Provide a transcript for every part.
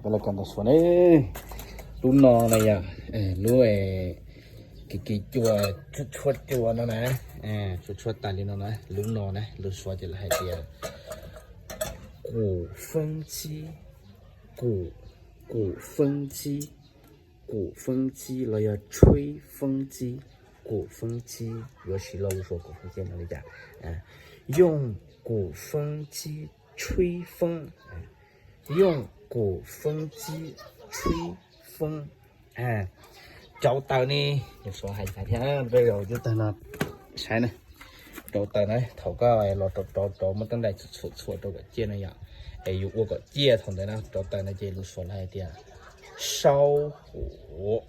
Peb los kawm ntawv Suav ne. Lub no na yom, lub kis kis cua, tshuab tshuab cua no na, tshuab tshuab tas li no na. Lub no na lus Suav ces lawv hais tias 鼓风机, 鼓, 鼓风机, 鼓风机 los yog 吹风机, 鼓风机, yuav siv lo lus Suav 鼓风机 no li cas? 用鼓风机吹风, 用鼓风机吹风. Rauv taws ne, lus Suav hais tias, peb rauv tawg no, saib na, rauv taws na, thaum koj los rauv rauv rauv muab rab ntais txhuam txhuam rau kom ciaj no yom, es yus ua kom ciaj thaum ntawd na, rauv taws no ces lus Suav lawv hais tias 烧火,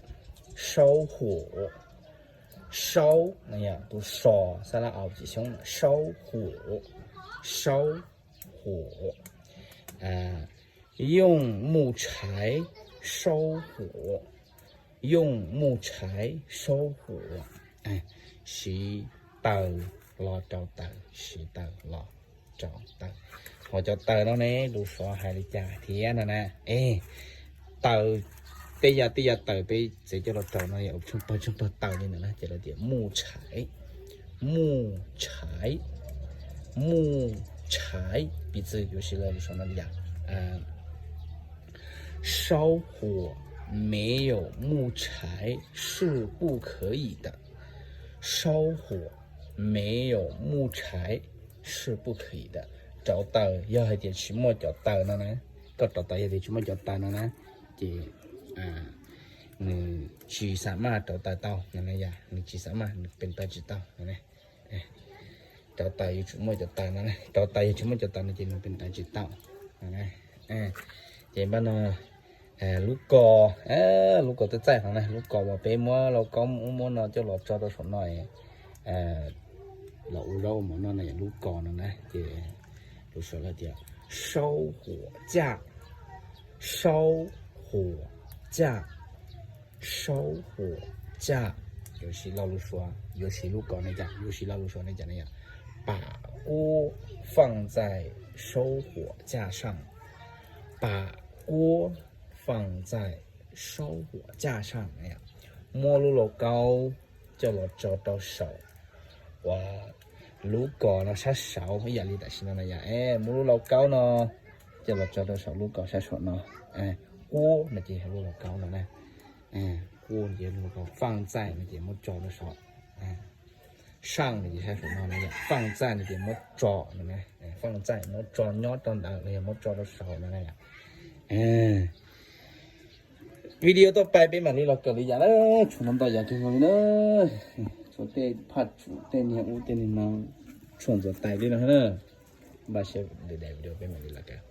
烧火, 烧 no yog tus so, xab lab au tsis xyoob, 烧火, 烧火, 用木柴烧火, 用木柴烧火, siv taws los rauv taws, siv taws los rauv taws. Ho cov taws no ne lus Suav hais li cas thiab no na? Taws, tej yam tej yam taws peb txev coj los rauv no yog tsheej pawg tsheej pawg taws li ntawd na ces lawv tias 木柴, 木柴, 木柴, piv txwv yuav siv lo lus Suav no li yom, 烧火没有木材是不可以的。烧火没有木材是不可以的。 Rauv taws yog hais tias tsis muaj cov taws no na, koj rauv taws yog tias tsis muaj cov taws no na, ces nws tsis xam maj rauv taws tau no na yom, nws tsis xam maj, nws pes taws tsis tau no. Rauv taws yuav tsum muaj cov taws no, rauv taws yog tsis muaj cov taws no ces nws pes taws tsis tau. Ces npaj no lub ko, lub ko twb txaij heev na, lub ko uas peb muab lauj kaub muab no coj los tso rau saum no los ua zaub ua mov noj no yog lub ko no na. Ces lus Suav lawv tias 烧火架, 烧火架, 烧火架. Yuav siv lo lus Suav, yuav siv lub ko ne cas, yuav siv lo lus Suav ne cas no yom, 把锅放在烧火架上, 把锅放在烧火架上. Muab lub lauj kaub coj los tso rau saum uas lub ko no sab saud ib yam li tam sim no na yom. Muab lub lauj kaub no coj los tso rau saum lub ko sab saum no. Kuab no ces yog lub lauj kaub no na. Kuab ces lub lauj kaub, faj txaij no ces muab tso rau saum. Saj no ces sab saum no na yom, faj txaij no ces muab tso no na. Faj txaij muab tso nyob rau ntawd los yog muab tso rau saum no na yom. Video tau pais peb mam li los kawm li yam na, tshuav no ntau yam kawg nkaus li na. Tshuav tej phaj tsum tej niag ub tej niag no, tshuav ntxuav tais li no na. Npaj siab daim video peb mam li los kawm.